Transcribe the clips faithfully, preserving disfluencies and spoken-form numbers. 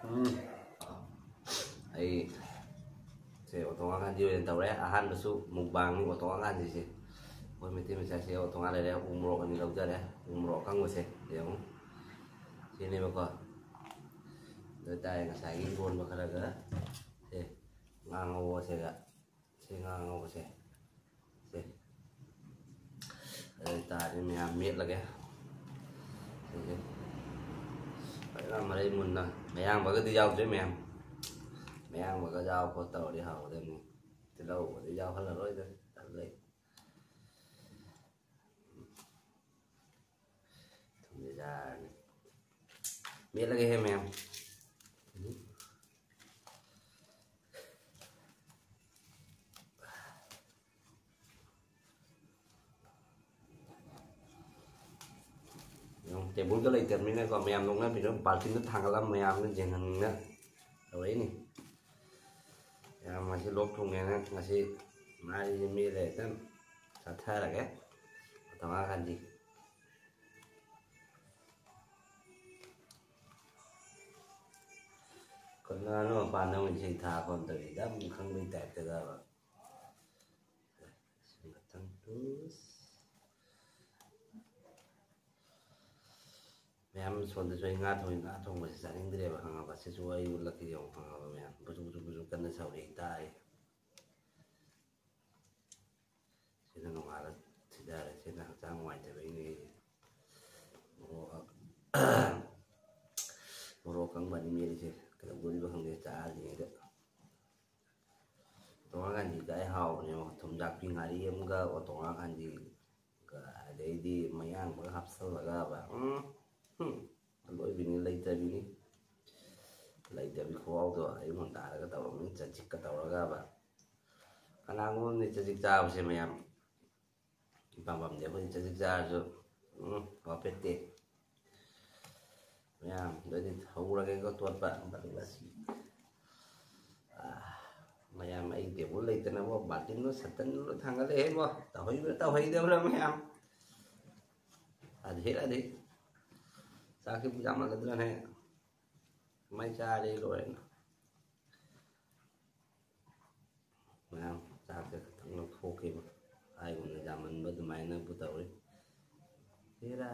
ꯎꯝ꯫ ꯑꯩ ꯁꯦ ꯑꯣꯇꯣꯉꯥ ꯈꯥꯟꯖꯤ ꯑꯣꯏꯅ ꯇꯧꯔꯦ꯫ ꯑꯍꯥꯟꯕꯁꯨ ꯃꯨꯛꯕꯥꯡꯅꯤ ꯑꯣꯇꯣꯉꯥ ꯈꯥꯟꯖꯤꯁꯦ꯫ ꯑꯩꯈꯣꯏ ꯃꯩꯇꯩ ꯃꯆꯥꯁꯦ ꯑꯣꯇꯣꯉꯥ ꯂꯩꯔꯦ, ꯎ ꯃꯣꯔꯣꯛ ꯑꯅꯤ ꯂꯧꯖꯔꯦ꯫ ꯎ ꯃꯣꯔꯣꯛ ꯑꯀꯪꯕꯁꯦ ꯌꯦꯡꯉꯨ, ꯁꯤꯅꯦꯕꯀꯣ꯫ ꯑꯗꯨ ꯑꯣꯏꯇꯥꯔꯦ ꯉꯁꯥꯏꯒꯤ ꯏꯔꯣꯟꯕ ꯈꯔꯒ ꯁꯦ ꯉꯥ ꯉꯧꯕꯁꯤꯒ ꯁꯤ ꯉꯥ ꯑꯉꯧꯕꯁꯦ꯫ ꯁꯦ꯫ ꯑꯗꯨ ꯑꯣꯏꯇꯥꯔꯗꯤ ꯃꯌꯥꯝ ꯃꯦꯠꯂꯒꯦ꯫ ꯁꯤꯁꯦ ꯐꯖꯅ ꯃꯔꯩ ꯃꯨꯟꯅ ꯃꯌꯥꯡꯕꯒꯗꯤ ꯌꯥꯎꯗ꯭ꯔꯦ ꯃꯌꯥꯝ꯫ ꯃꯌꯥꯡꯕꯒ ꯌꯥꯎ ꯈꯣꯠ ꯇꯧꯔꯗꯤ ꯍꯥꯎꯒꯗꯕꯅꯤ꯫ ꯇꯤꯜꯍꯧꯒꯗꯤ ꯌꯥꯎꯍꯜꯂꯔꯣꯏꯗ꯫ ꯇꯜꯂꯦ꯫ ꯊꯨꯝꯁꯦ ꯌꯥꯔꯅꯤ꯫ ꯃꯦꯠꯂꯒꯦꯍꯦ ꯃꯌꯥꯝ꯫ ꯌꯦꯡꯉꯨ, ꯇꯦꯕꯜꯒ ꯂꯩꯇꯕꯅꯤꯅꯀꯣ, ꯃꯌꯥꯝ ꯅꯣꯛꯅꯕꯤꯅꯕ ꯕꯥꯜꯇꯤꯟꯗꯣ ꯊꯥꯡꯒꯠꯂꯒ ꯃꯌꯥꯝꯅ ꯌꯦꯡꯍꯟꯅꯤꯡꯅ ꯇꯧꯔꯛꯏꯅꯤ꯫ ꯃꯌꯥꯝ ꯉꯁꯤ ꯂꯣꯛ ꯊꯨꯡꯉꯦꯅ ꯉꯁꯤ ꯃꯥꯏꯁꯦ ꯃꯦꯠꯂꯦ ꯍꯦꯛꯇ ꯆꯥꯊꯔꯒꯦ꯫ ꯃꯇꯝ ꯉꯥꯏꯍꯥꯛ ꯈꯟꯁꯤ꯫ ꯀꯅꯥꯅꯣ ꯃꯄꯥꯟꯗ ꯑꯃꯨꯛ ꯏꯁꯩ ꯊꯥꯕ ꯑꯃ ꯇꯧꯔꯤ, ꯌꯥꯝ ꯈꯪꯕꯩ ꯇꯥꯏꯞꯇꯒꯕ꯫ ꯁꯤ ꯃꯊꯪ ꯇꯨꯁ꯫ ꯃꯌꯥꯝ ꯁꯣꯝꯗꯁꯨ ꯑꯩ ꯉꯥ ꯊꯣꯡꯉꯤ, ꯉꯥ ꯊꯣꯡꯕꯁꯤ ꯆꯥꯅꯤꯡꯗ꯭ꯔꯦꯕ, ꯈꯪꯉꯕ? ꯁꯤꯁꯨ ꯑꯩ ꯎꯠꯂꯛꯀꯦ ꯌꯦꯡꯉꯨ, ꯈꯪꯉꯕ ꯃꯌꯥꯝ? ꯕꯨꯖꯨꯛ ꯕꯨꯖꯨꯛ ꯕꯨꯖꯨꯛ ꯀꯟꯅ ꯁꯧꯔꯤ, ꯇꯥꯔꯤ꯫ ꯁꯤꯅ ꯅꯣꯡꯉꯥꯜꯂ ꯊꯤꯊꯔꯦ, ꯁꯤꯅ ꯍꯛꯆꯥꯡ ꯅꯨꯡꯉꯥꯏꯇꯕꯩꯅꯦ ꯑꯩꯁꯦ꯫ ꯃꯣꯔꯣꯛ, ꯃꯣꯔꯣꯛ ꯑꯀꯪꯕ ꯑꯅꯤ ꯃꯦꯠꯂꯤꯁꯦ ꯀꯩꯗꯧꯗꯣꯔꯤꯕ ꯈꯪꯗꯦ ꯆꯥꯗ꯭ꯔꯤꯉꯩꯗ꯫ ꯑꯣꯇꯣꯉꯥ ꯈꯥꯟꯖꯤ ꯀꯥꯏ ꯍꯥꯎꯕꯅꯦꯕ, ꯊꯨꯝꯖꯥꯛꯄꯤ ꯉꯥꯔꯤ ꯑꯃꯒ ꯑꯣꯇꯣꯉꯥ ꯈꯥꯟꯖꯤꯒ, ꯑꯗꯩꯗꯤ ꯃꯌꯥꯡꯕꯒ ꯍꯥꯞꯆꯜꯂꯒꯕ꯫ ꯎꯝ, ꯍꯨꯝ, ꯑꯂꯣꯏꯕꯤꯅꯤ, ꯂꯩꯇꯕꯤꯅꯤ꯫ ꯂꯩꯇꯕꯤ ꯈꯨꯍꯥꯎꯗꯣ ꯑꯌꯨꯛ ꯉꯟꯇꯥꯗꯒ ꯇꯧꯔꯝꯃꯅꯤ, ꯆꯖꯤꯛꯀ ꯇꯧꯔꯒꯕ꯫ ꯀꯅꯥꯒꯨꯝꯕ ꯑꯃꯗꯤ ꯆꯖꯤꯛ ꯆꯥꯕꯁꯦ ꯃꯌꯥꯝ ꯏꯄꯥꯝ ꯄꯥꯝꯗꯦ꯫ ꯑꯩꯈꯣꯏꯗꯤ ꯆꯖꯤꯛ ꯆꯥꯔꯁꯨ, ꯎꯝ, ꯍꯥꯎꯐꯦꯠꯇꯦ꯫ ꯃꯌꯥꯝ, ꯑꯗꯨꯗꯤ ꯍꯧꯔꯒꯦꯀꯣ ꯇꯣꯠꯄ꯫ ꯑꯥ, ꯃꯌꯥꯝ, ꯑꯩ ꯇꯦꯕꯜ ꯂꯩꯇꯅꯕ ꯕꯥꯜꯇꯤꯟꯗꯣ ꯁꯠꯇꯟꯗꯣ ꯊꯥꯡꯒꯠꯂꯛꯑꯦꯕꯣ꯫ ꯇꯧꯍꯩꯕ꯭ꯔꯥ ꯇꯧꯍꯩꯗꯕ꯭ꯔꯥ ꯃꯌꯥꯝ? ꯑꯗꯨ ꯍꯦꯛ ꯑꯗꯩ ꯆꯥꯛꯁꯤꯕꯨ ꯌꯥꯝꯃꯜꯂꯗ꯭ꯔꯅꯦ? ꯁꯨꯃꯥꯏꯅ ꯆꯥꯔꯦ ꯂꯣꯏꯔꯦꯅ꯫ ꯃꯌꯥꯝ ꯆꯥꯛꯁꯦ ꯈꯤꯇꯪ ꯂꯧꯊꯣꯛꯈꯤꯕ ꯍꯥꯏꯒꯨꯝꯅ ꯌꯥꯝꯃꯟꯕ ꯑꯗꯨꯃꯥꯏꯅꯕꯨ ꯇꯧꯔꯤ꯫ ꯍꯦꯔꯥ,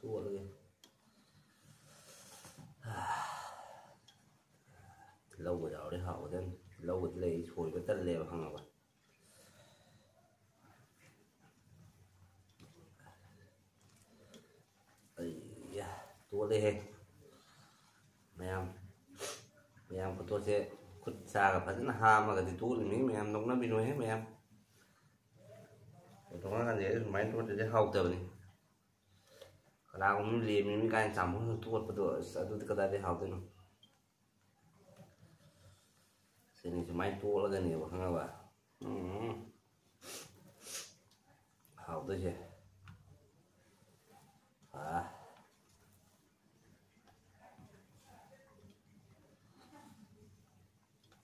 ꯇꯣꯠꯂꯒꯦ꯫ ꯇꯤꯜꯍꯧꯒ ꯌꯥꯎꯔꯗꯤ ꯍꯥꯎꯒꯗꯕꯅꯤ꯫ ꯇꯤꯜꯍꯧꯒꯗꯤ ꯂꯩ, ꯁꯣꯏꯕ ꯇꯜꯂꯦꯕ, ꯈꯪꯉꯕ? ꯑꯩꯌꯥ, ꯇꯣꯠꯂꯦꯍꯦ꯫ ꯃꯌꯥꯝ, ꯃꯌꯥꯝ ꯈꯨꯇꯣꯠꯁꯦ ꯈꯨꯠ ꯁꯥꯒ ꯐꯖꯅ ꯍꯥꯝꯃꯒꯗꯤ ꯇꯣꯠꯂꯤꯃꯤ꯫ ꯃꯌꯥꯝ ꯅꯣꯛꯅꯕꯤꯅꯨꯍꯦ ꯃꯌꯥꯝ꯫ ꯇꯣꯉꯥꯟ ꯀꯥꯟꯗ ꯑꯩ ꯁꯨꯃꯥꯏꯅ ꯇꯣꯠꯇ꯭ꯔꯗꯤ ꯍꯥꯎꯇꯕꯅꯤ꯫ ꯀꯅꯥꯒꯨꯝꯕ ꯂꯦꯝꯃꯤ ꯃꯤ ꯀꯥꯏꯅ ꯆꯥꯝꯃꯒ ꯇꯣꯠꯄꯗꯣ, ꯑꯁ, ꯑꯗꯨꯗꯤ ꯀꯗꯥꯏꯗꯒꯤ ꯍꯥꯎꯗꯣꯏꯅꯣ? ꯁꯤꯅꯤ ꯁꯨꯃꯥꯏꯅ ꯇꯣꯠꯂꯒꯅꯦꯕ, ꯈꯪꯉꯕ? ꯎꯝ꯫ ꯍꯥꯎꯗꯣꯏꯁꯦ꯫ ꯑꯥ꯫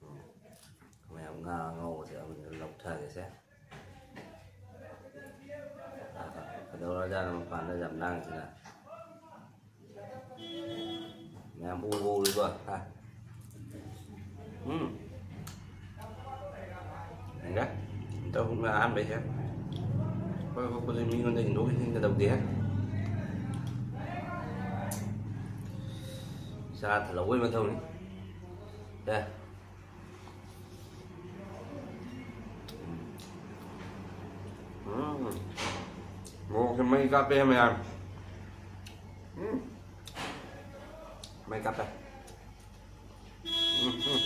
ꯎꯝ꯫ ꯃꯌꯥꯝ ꯉꯥ ꯑꯉꯧꯕꯁꯦ ꯑꯃꯨꯛ ꯂꯧꯊꯒꯦꯁꯦ꯫ ꯀꯩꯗꯧꯔꯖꯥꯠꯅꯣ ꯃꯄꯥꯟꯗ ꯌꯥꯝ ꯂꯥꯡꯉꯤꯁꯤꯅ? ꯃꯌꯥꯝ ꯎꯕ ꯎꯔꯤꯕꯣ? ꯍꯥ? ꯎꯝ꯫ ꯌꯦꯡꯒꯦ꯫ ꯑꯝꯇ ꯍꯨꯛꯅ ꯑꯍꯥꯟꯕꯩꯁꯦ꯫ ꯑꯩꯈꯣꯏ ꯍꯨꯛꯄꯁꯦ ꯃꯤꯉꯣꯟꯗ ꯏꯟꯊꯣꯛ ꯏꯟꯁꯤꯟꯒ ꯇꯧꯗꯦꯍꯦ꯫ ꯏꯁꯥ ꯊꯜꯍꯧꯕꯒꯤ ꯃꯊꯧꯅꯤ꯫ ꯑꯦ꯫ ꯎꯝ꯫ ꯃꯣꯔꯣꯛꯁꯦ ꯃꯩ ꯀꯥꯞꯄꯦ ꯃꯌꯥꯝ꯫ ꯎꯝ꯫ ꯃꯩ ꯀꯥꯞꯄꯦ꯫ ꯎꯝ, ꯎꯝ꯫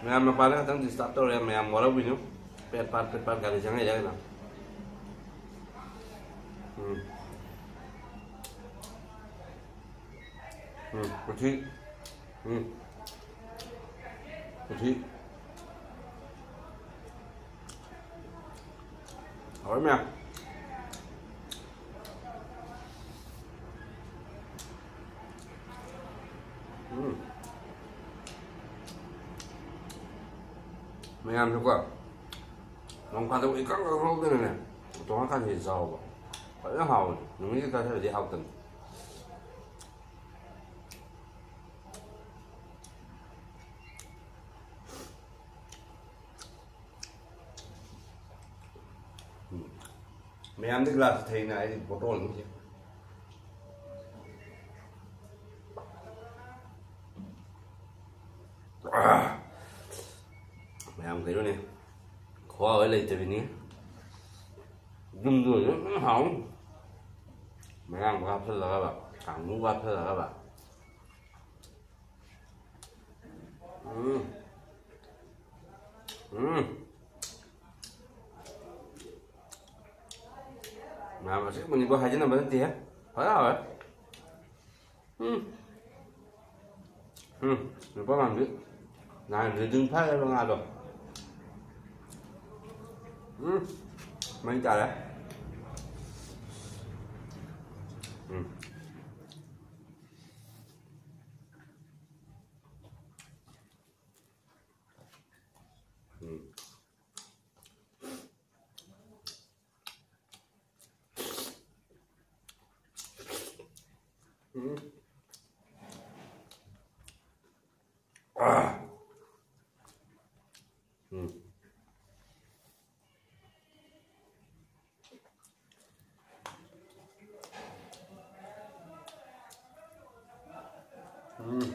ꯃꯌꯥꯝ ꯃꯄꯥꯟꯗ ꯈꯤꯇꯪ disturb ꯇꯧꯔꯦ, ꯃꯌꯥꯝ ꯋꯥꯔꯧꯕꯤꯅꯨ꯫ ꯄꯦꯠ ꯄꯥꯠ, ꯄꯦꯠ ꯄꯥꯠ ꯒꯥꯔꯤ ꯆꯪꯉꯛꯏꯔ ꯀꯩꯅꯣ꯫ ꯎꯝ꯫ ꯎꯝ, ꯀꯣꯐꯤ꯫ ꯎꯝ꯫ ꯀꯣꯐꯤ꯫ ꯍꯥꯎꯔꯦ ꯃꯌꯥꯝ꯫ ꯎꯝ꯫ ꯃꯌꯥꯝꯁꯨꯀꯣ, ꯅꯣꯡ ꯐꯥꯗꯣꯛ ꯏꯀꯪ ꯀꯪꯍꯧꯗꯅꯅꯦ, ꯇꯣꯡꯉꯀꯥꯟꯗꯗꯤ ꯆꯥꯎꯕ꯫ ꯐꯖꯅ ꯍꯥꯎꯕꯅꯤ꯫ ꯅꯨꯃꯤꯠ ꯀꯩꯀꯥ ꯈꯔꯗꯤ ꯍꯥꯎꯇꯕꯅꯤ꯫ ꯎꯝ꯫ ꯃꯌꯥꯝꯗꯤ ꯒ꯭ꯂꯥꯁ ꯊꯩꯅ, ꯑꯩꯗꯤ ꯕꯣꯇꯜꯅꯤ꯫ ꯃꯌꯥꯝ ꯀꯩꯅꯣꯅꯦ, ꯈꯨꯍꯥꯎ ꯍꯦꯛ ꯂꯩꯇꯕꯤꯅꯤ꯫ ꯌꯨꯝꯗ ꯑꯣꯏꯔꯁꯨ ꯑꯗꯨꯝ ꯍꯥꯎꯅꯤ꯫ ꯃꯌꯥꯡꯕ ꯍꯥꯞꯆꯜꯂꯒꯕ, ꯀꯥꯡꯉꯧꯕ ꯍꯥꯞꯆꯜꯂꯒꯕ꯫ ꯎꯝ꯫ ꯎꯝ꯫ ꯃꯌꯥꯝ ꯑꯁꯦꯡꯕꯅꯤꯀꯣ, ꯍꯥꯏꯖꯤꯟꯅꯕ ꯅꯠꯇꯦꯍꯦ꯫ ꯐꯖ ꯍꯥꯎꯋꯦ꯫ ꯎꯝ꯫ ꯎꯝ꯫ ꯅꯨꯄꯥ ꯃꯥꯟꯕꯤ꯫ ꯅꯍꯥꯟ ꯔꯤꯗꯤꯡ ꯐꯥꯏꯔꯕ ꯉꯥꯗꯣ꯫ ꯎꯝ꯫ ꯃꯩ ꯇꯥꯔꯦ꯫ ꯎꯝ꯫ ꯎꯝ꯫ ꯎꯝ꯫ ꯑꯥ꯫ ꯎꯝ꯫ ꯎꯝ꯫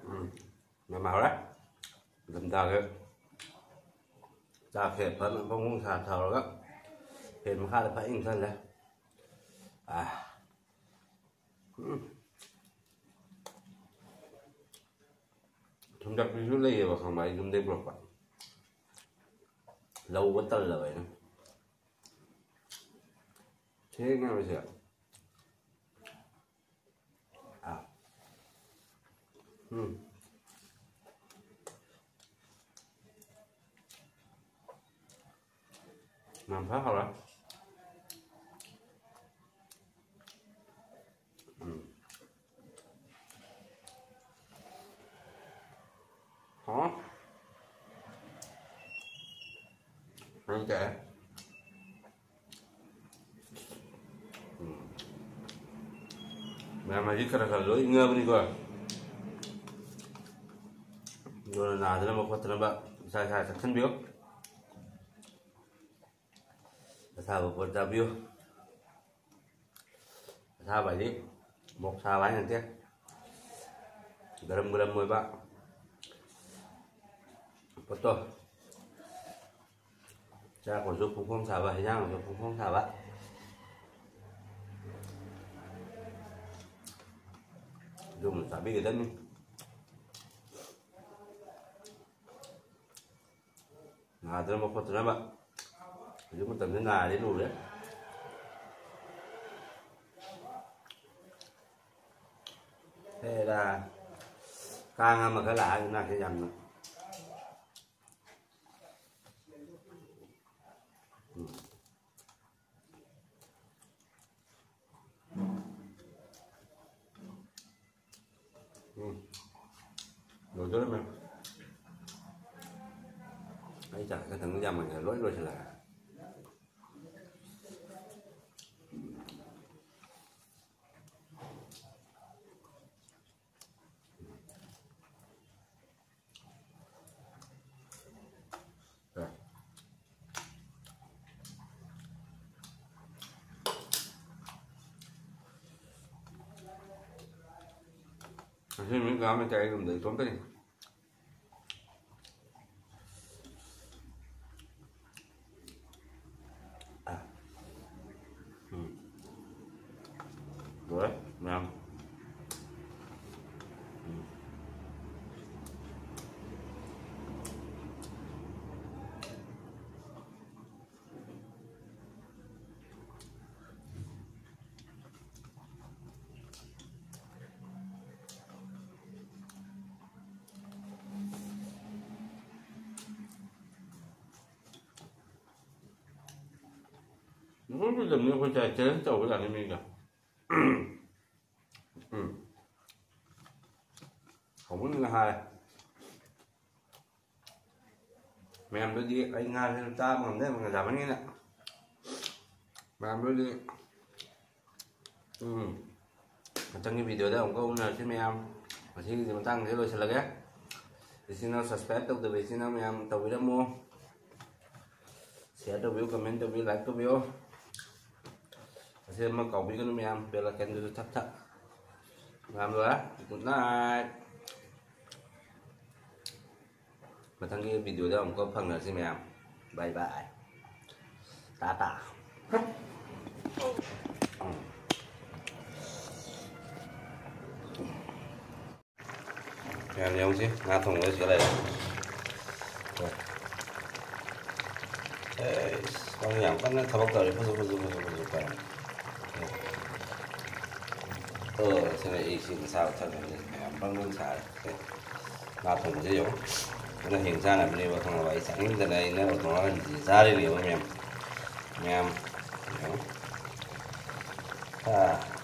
ꯎꯝ꯫ ꯌꯥꯝ ꯍꯥꯎꯔꯦ꯫ ꯅꯤꯡꯊꯝꯊꯥꯒꯤ ꯆꯥꯛꯁꯦ ꯐꯖꯅ ꯕꯣꯡ ꯕꯣꯡ ꯁꯥ ꯇꯧꯔꯒ ꯐꯦꯟ ꯃꯈꯥꯗ ꯐꯖꯅ ꯏꯪꯊꯍꯜꯂꯦ꯫ ꯑꯥ꯫ ꯎꯝ꯫ ꯊꯨꯝꯌꯥꯛꯄꯤꯁꯨ ꯂꯩꯌꯦꯕ, ꯈꯪꯕ? ꯑꯩ ꯌꯨꯝꯗꯩ ꯄꯨꯔꯛꯄ꯫ ꯂꯧꯕ ꯇꯜꯂꯕ ꯑꯩꯅ꯫ ꯊꯦꯡꯉꯦꯕ ꯁꯤꯗ꯫ ꯑꯥ꯫ ꯎꯝ꯫ ꯌꯥꯝ ꯐꯖ ꯍꯥꯎꯔꯦ꯫ ꯎꯝ꯫ ꯍꯥꯎ꯫ ꯅꯪ ꯀꯩ? ꯎꯝ꯫ ꯃꯌꯥꯝ ꯍꯧꯖꯤꯛ ꯈꯔ ꯈꯔ ꯂꯣꯏ ꯏꯪꯉꯕꯅꯤꯀꯣ꯫ ꯑꯗꯨꯅ ꯅꯥꯗꯅꯕ ꯈꯣꯠꯇꯅꯕ ꯏꯁꯥ ꯏꯁꯥ ꯆꯦꯛꯁꯤꯟꯕꯤꯌꯨ꯫ ꯑꯁꯥꯕ ꯄꯣꯠ ꯆꯥꯕꯤꯌꯨ꯫ ꯑꯁꯥꯕ ꯍꯥꯏꯗꯤ ꯃꯣꯔꯣꯛ ꯁꯥꯕ ꯍꯥꯏ ꯅꯠꯇꯦ, ꯒꯔꯝ ꯒꯔꯝ ꯑꯣꯏꯕ ꯄꯣꯠꯇꯣ꯫ ꯆꯥꯛ ꯑꯣꯏꯔꯁꯨ ꯐꯣꯡ ꯐꯣꯡ ꯁꯥꯕ, ꯍꯤꯟꯖꯥꯡ ꯑꯣꯏꯔꯁꯨ ꯐꯣꯡ ꯐꯣꯡ ꯁꯥꯕ, ꯑꯗꯨꯒꯨꯝꯕ ꯆꯥꯕꯤꯒꯗꯕꯅꯤ꯫ ꯅꯥꯗꯅꯕ ꯈꯣꯠꯇꯅꯕ꯫ ꯍꯧꯖꯤꯛ ꯃꯇꯝꯁꯤ ꯅꯥꯔꯗꯤ ꯂꯨꯔꯦ꯫ ꯍꯦꯔꯥ, ꯀꯥꯡ ꯑꯃꯈꯛ ꯂꯥꯛꯑꯒ ꯏꯅꯥꯛꯁꯤ ꯌꯥꯝꯅ꯫ ꯎꯝ꯫ ꯎꯝ꯫ ꯂꯣꯏꯗꯧꯔꯦ ꯃꯌꯥꯝ꯫ ꯑꯩ ꯆꯥꯛ ꯈꯛꯇꯪ ꯌꯥꯝꯃꯟꯗꯅ ꯂꯣꯏ ꯂꯣꯏꯁꯤꯜꯂꯛꯑꯦ꯫ ꯉꯁꯤ ꯅꯨꯃꯤꯠ ꯀꯅꯥꯝ ꯂꯩꯇꯦ, ꯑꯩ ꯔꯨꯝꯗ ꯏꯇꯣꯝꯇꯅꯤ꯫ ꯎꯝ꯫ ꯂꯣꯏꯔꯦ ꯃꯌꯥꯝ꯫ ꯎꯝ꯫ ꯅꯈꯣꯏ ꯐꯤꯂꯝꯅꯤ ꯑꯩꯈꯣꯏ ꯆꯥꯏ ꯆꯦꯂꯦꯟꯖ ꯇꯧꯕ ꯌꯥꯅꯤ ꯃꯤꯒ꯫ ꯎꯝ꯫ ꯍꯧꯕꯅꯤꯅ ꯍꯥꯏ꯫ ꯃꯌꯥꯝꯗꯨꯗꯤ ꯑꯩ ꯉꯥꯁꯨ ꯆꯥꯕ ꯉꯝꯗꯦ, ꯃꯉꯥ ꯆꯥꯕꯅꯤꯅ꯫ ꯃꯌꯥꯝꯗꯨꯗꯤ, ꯎꯝ, ꯃꯊꯪꯒꯤ ꯚꯤꯗꯤꯑꯣꯗ ꯑꯃꯨꯛꯀ ꯎꯅꯔꯁꯤ ꯃꯌꯥꯝ꯫ ꯉꯁꯤꯒꯤꯗꯤ ꯃꯇꯥꯡꯁꯤꯗ ꯂꯣꯏꯁꯤꯜꯂꯒꯦ꯫ ꯏꯆꯤꯟ ꯏꯅꯥꯎ subscribe ꯇꯧꯗꯕ ꯏꯆꯤꯟ ꯏꯅꯥꯎ ꯃꯌꯥꯝ ꯇꯧꯕꯤꯔꯝꯃꯣ꯫ Share ꯇꯧꯕꯤꯌꯨ, comment ꯇꯧꯕꯤꯌꯨ, like ꯇꯧꯕꯤꯌꯨ꯫ ꯑꯁꯤ ꯑꯃ ꯀꯥꯎꯕꯤꯒꯅꯨ ꯃꯌꯥꯝ, bell iconꯗꯨꯁꯨ ꯊꯛ ꯊꯛ꯫ ꯃꯌꯥꯝ ꯂꯣꯏꯔꯦ꯫ Good night꯫ ꯃꯊꯪꯒꯤ videoꯗ ꯑꯃꯨꯛꯀ ꯐꯪꯅꯔꯁꯤ ꯃꯌꯥꯝ꯫ Bye bye꯫ ꯇꯥꯇꯥ꯫ ꯎꯝ꯫ ꯃꯌꯥꯝ ꯌꯦꯡꯉꯨꯁꯤ, ꯉꯥ ꯊꯣꯡꯕ ꯁꯤꯗ ꯂꯩꯔꯦ꯫ ꯑꯦꯁ, ꯅꯪ ꯌꯥꯝ ꯀꯟꯅ ꯊꯕꯛ ꯇꯧꯔꯤ꯫ ꯐꯨꯖꯨ, ꯐꯨꯖꯨ, ꯐꯨꯖꯨ, ꯐꯨꯖꯨ ꯀꯥꯏꯅ꯫ ꯑꯣ, ꯁꯤꯅ ꯑꯩ ꯏꯁꯤꯡ ꯑꯁꯥꯕ ꯊꯛꯅꯕꯅꯤ꯫ ꯃꯌꯥꯝ ꯕꯪ ꯕꯪ ꯁꯥꯔꯦ꯫ ꯁꯦ, ꯉꯥ ꯊꯣꯡꯕꯁꯦ ꯌꯦꯡꯉꯨ꯫ ꯑꯗꯨꯅ ꯍꯌꯦꯡ ꯆꯥꯅꯕꯅꯦꯕ, ꯈꯪꯉꯕ? ꯑꯩ ꯆꯥꯅꯤꯡꯗꯅ ꯑꯩꯅ ꯊꯣꯡꯉꯒ ꯆꯥꯔꯤꯅꯦꯕ ꯃꯌꯥꯝ꯫ ꯃꯌꯥꯝ ꯌꯦꯡꯉꯨ꯫ ꯑꯥ꯫